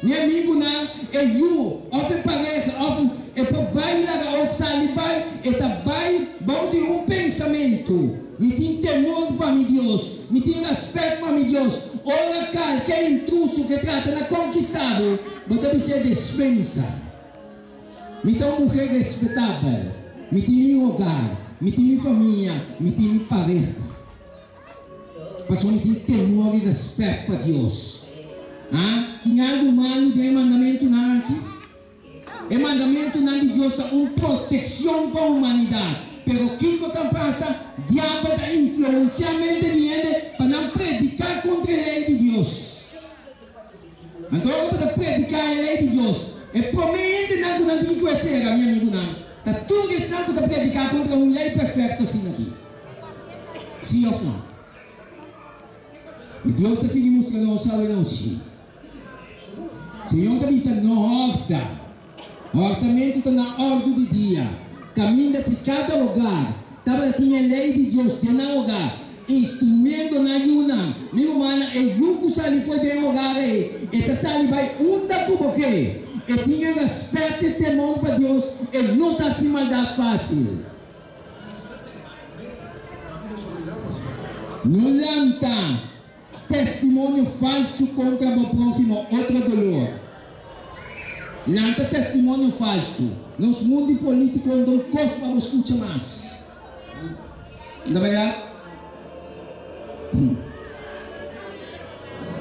Mi amigunan, e yu òf e pareha òf e por bai laga òf sali bai, e ta bai bou di un pensamentu, Mi tin temor pa mi Dios, mi tin rèspèt pa mi Dios. Ora kalke intruso ke trata na konkistá bo, bo ta bis'é despensa. Mi ta un muhé respetabel, mi tin mi hogar, mi tin mi famia, mi tin mi pareha. Pasobra mi tin temor i rèspèt pa Dios. A Tin algu malu den e mandamentunan aki? E mandamentunan di Dios ta un protekshon pa humanidat. Pero kiko ta pasa? Diabel ta influensiá mente di hende pa nan prediká kontra e lei di Dios. Anto ora bo ta prediká e lei di Dios, e promé hendenan ku nan tin ku e sera, mi amigunan, ta tur esnan ku ta prediká kontra un lei perfekto asina aki. Sí òf nò? I Dios ta sigui mustra nos awenochi. Señor ta bisa, No hòrta. Hòrtamentu ta na òrdu di dia. Kaminda si kada hogar tabata tin e lei di Dios den nan hogar, instruyendo nan yunan. Mi rumannan, e yu ku sali for den e hogar ei, e ta sali bai unda ku bo ke. E tin e rèspèt i temor pa Dios, e no ta hasi maldat fásil. No lanta testimonio falsu kontra bo próhimo, otro dolor. Lanta testimonio falsu. Nos mundu polítiko no ta un kos pa bo skucha mas. No ta bèrdat?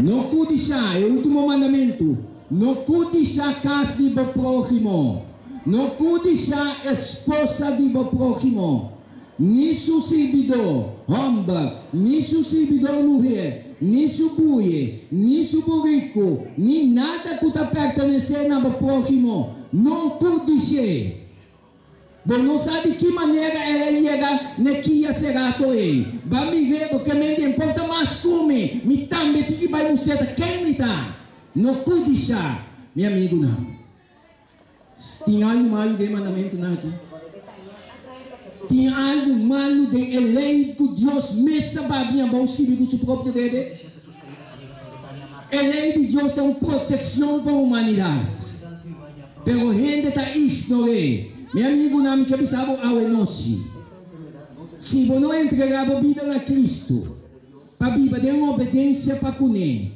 No kudishá, e último mandamentu, no kudishá kas di bo próhimo. No kudishá esposa di bo próhimo, ni su sirbidó hòmber, ni su sirbidó muhé, ni su buye, ni su buriku, ni nada ku ta pertenesé na bo próhimo. No kudish'é. Bo no sa di ki manera el a yega n'e kia serato ei. Ba mir'é, bo ke men den por ta mas ku mi. Mi tambe tin ki bai mustr'é ta ken mi ta. No kudishá, mi amigunan. Tin algu malu den e mandamentunan aki? Tin algu malu den e lei ku Dios mes a babia abou skibi ku su propio dede? E lei di Dios ta un protekshon pa humanidat, pero hende ta ignor'é. Mi amigunan, mi ke bisa bo awe nochi, si bo no entregá bo bida na Kristu pa biba den obedensia pa kuné,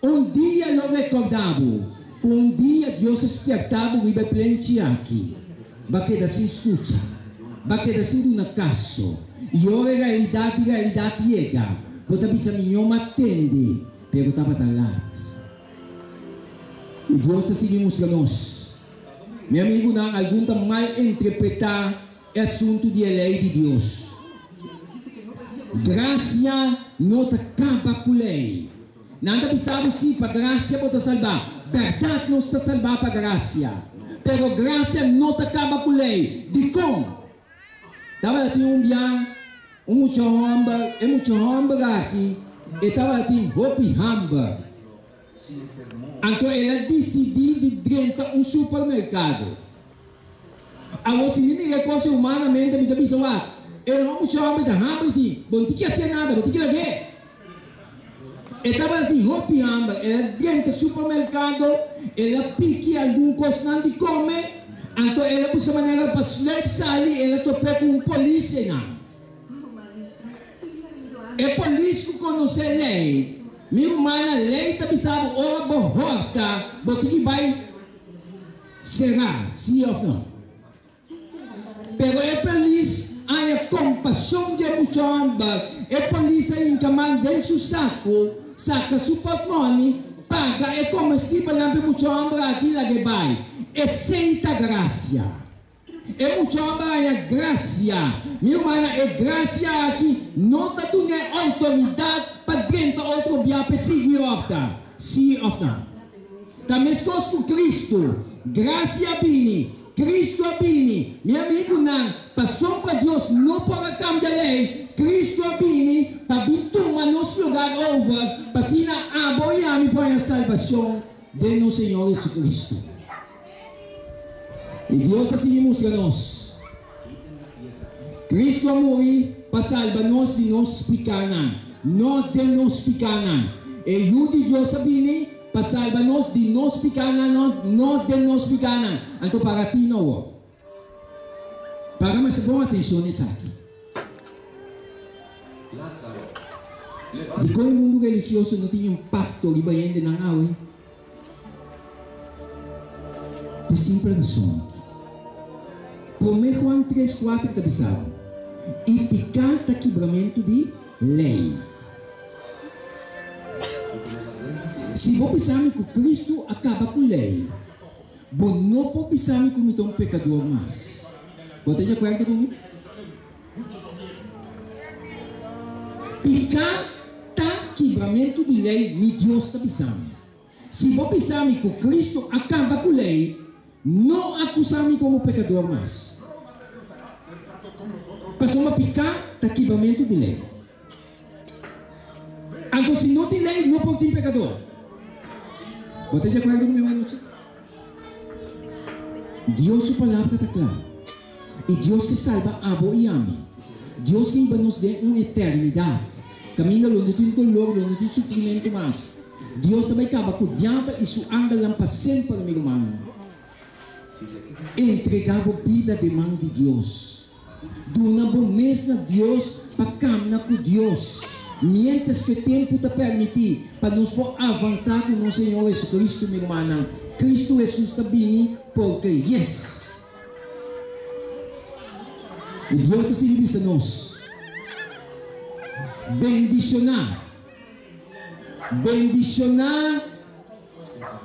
Un dia lo rekordá bo ku un dia Dios a spièrtá bo riba e plenchi aki. Bo a keda sin skucha. Bo a keda sin duna kaso. I ora e realidat di realidat yega, bo ta bisa mihó m'a tende, pero tabata lat. I Dios ta sigui mustra nos. Mi amigunan, algun ta malinterpretá E asuntu di e lei di Dios. Grasia no ta kaba ku lei. Nan ta bisa bo si, pa grasia bo ta salbá. Bèrdat nos ta salbá pa grasia. Pero grasia no ta kaba ku lei. Dikon? Tabata tin un bia un mucha hòmber, e mucha hòmber aki e tabatin hopi hamber. Anto el a disidí di drenta un supermerkado. Awor si mi mira e kos humanamente mi ta bisa wak, e hòmber ku hòmber ta hamber tin, bo no tin ke hasié nada, bo tin ke lag'é. E tabata tin hopi hamber, el a drenta supermerkado, el a piki algun kosnan di kome, anto el a buska manera pa sluip sali, el a top'é ku un polis einan. E polis ku konosé lei, mi rumannan, lei ta bisa bo ora bo hòrta, bo tin ki bai Será sí òf no? Pero e polis haña kompashon di e mucha hòmber. E polis a hinka man den su saku, saka su pòtmòni, paga e komestibelnan pa e mucha hòmber aki i lag'é bai. Esei ta grasia. E mucha hòmber haña grasia. Mi rumannan, e grasia aki no ta dun'é outoridat pa drenta otro bia pa e sigui òrta. Sí òf no? Ta meskos ku Kristu. Grasia a bini, Kristu a bini. Mi amigunan, pasobra Dios no por a kambia lei, Kristu a bini pa bin tuma nos lugar over, pa asina abo i ami por haña salbashon den nos Señor Jesucristo. I Dios a sigui mustra nos, Kristu a muri pa salba nos di nos pikánan, no den nos pikánan. E Yu di Dios a bini. pa salba nos di nos pikánan, no, no den nos pikánan. Anto para ti no awor. Paga masha bon atenshon na esaki. Dikon e mundu religioso no tin impakto riba hendenan awe? P'e simpel rason aki. Promé Juan tres kuater ta bisa bo, I piká ta kibramentu di lei. Si bo bisa mi ku Kristu a kaba ku lei, bo no por bisa mi ku mi ta un pekador mas. Bo ta di akuerdo ku mi? Piká ta kibramentu di lei, mi Dios ta bisa mi. Si bo bisa mi ku Kristu a kaba ku lei, no akusá mi komo pekador mas. Pasobra piká ta kibramentu di lei. Anto si no tin lei, no por tin pekador. Bo ta di akuerdo ku mi awe anochi? Dios su palabra ta kla. I Dios ke salba abo i ami. Dios ke hiba nos den un eternidat, kaminda lo no tin dolor, lo no tin sufrimentu mas. Dios ta bai kaba ku diabel i su angelnan pa semper, mi rumannan. Entregá bo bida den man di Dios. Duna bo mes na Dios pa kamna ku Dios, miéntras ku e tempu ta permití, pa nos por avansá ku nos Señor Jesucristo, mi rumannan. Cristo Jesus ta bini porque yes! I Dios ta sigui bisa nos, Bendishoná, bendishoná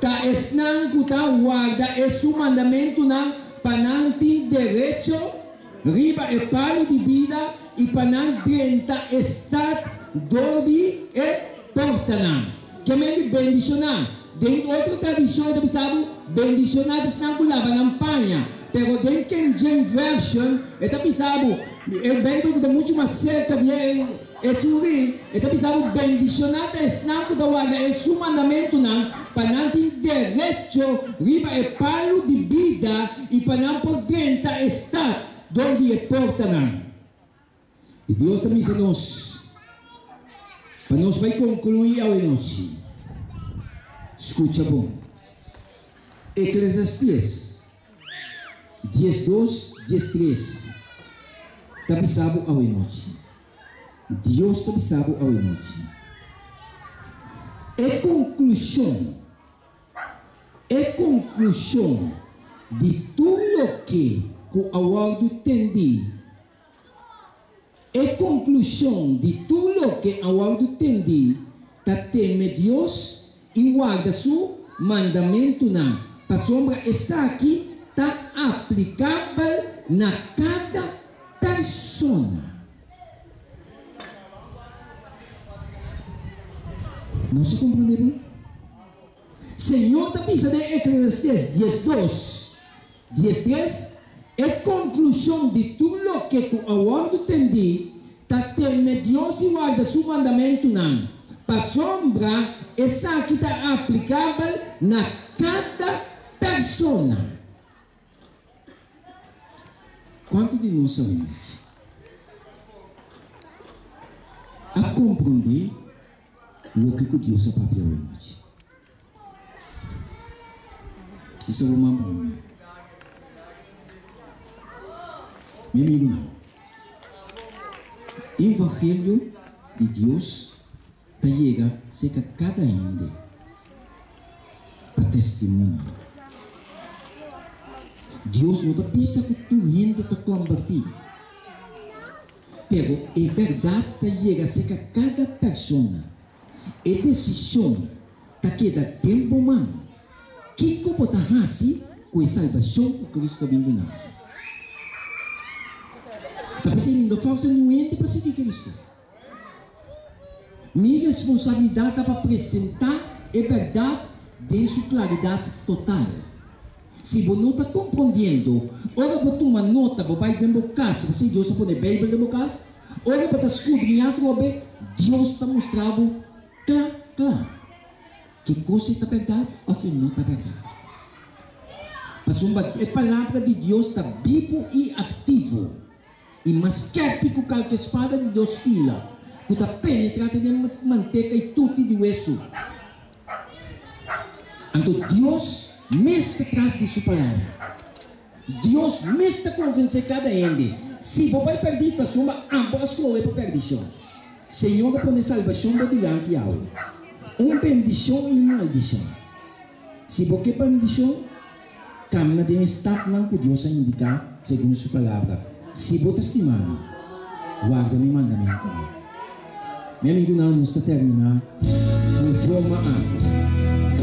ta esnan ku ta warda e su mandamentunan pa nan tin derecho riba e palu di bida i pa nan drenta e stat dor di e portanan. Ke men di bendishoná? Den otro tradishon e ta bisa bo, Bendishoná ta esnan ku laba nan paña. Pero den King James Version e ta bisa bo, e Beibel ku ta muchu mas serka di e esun ri, e ta bisa bo, Bendishoná ta esnan ku ta warda e su mandamentunan, pa nan tin derecho riba e palu di bida i pa nan por drenta e stat dor di e portanan. I Dios ta bisa nos pa nos bai konkluí awenochi. Skucha bon. Eklesiastés diesdos, diestres ta bisa bo awenochi. Dios ta bisa bo awenochi. E konklushon, e konklushon di tur loke ku a wòrdu tendí. E konklushon di tur loke a wòrdu tendí ta teme Dios i warda su mandamentunan, pasobra esaki ta aplikabel na kada persona. Nos a komprendé bon? Señor ta bisa den Eklesiastés diesdos, 13, E konklushon di tur loke ku a wòrdu tendí ta teme Dios i warda su mandamentunan, pasobra esaki ta aplikabel na kada persona. Kuantu di nos awenchi a komprondé loke ku Dios a papia awenchi? Kisa bo mama bo mi? Mi amigunan, evangelio di Dios ta yega serka kada hende pa testimonio. Dios no ta bisa ku tur hende ta kombertí, pero e bèrdat ta yega serka kada persona. E desishon ta keda den bo man. Kiko bo ta hasi ku e salbashon ku Kristu a bin duna bo? Ta p'esei mi no fòrsa niun hende pa sigui Kristu. Mi responsabilidat ta pa presentá e bèrdat den su klaridat total. Si bo no ta komprondiendo, ora bo tuma nota, bo bai den bo kas, p'esei Dios a pone Beibel den bo kas, ora bo ta skudriñá atrobe, Dios ta mustra bo kla kla ke kos e ta bèrdat òf e no ta bèrdat. Pasobra e Palabra di Dios ta bibu i aktivo, i mas skèrpi ku kalke spada di dos fila, ku ta penetrá te den manteka i tuti di wesu. Anto Dios mes ta tras di su palabra. Dios mes ta konvensé kada hende, Si bo bai pèrdí, pasobra abo a skohe pa pèrdishon. Señor a pone salbashon bo dilanti awe, un bendishon i un maldishon. Si bo ke bendishon, kamna den e stapnan ku Dios a indiká segun su palabra. Si bo ta stima mi, warda mi mandamentunan. Mi amigunan, nos ta terminá ku e forma aki.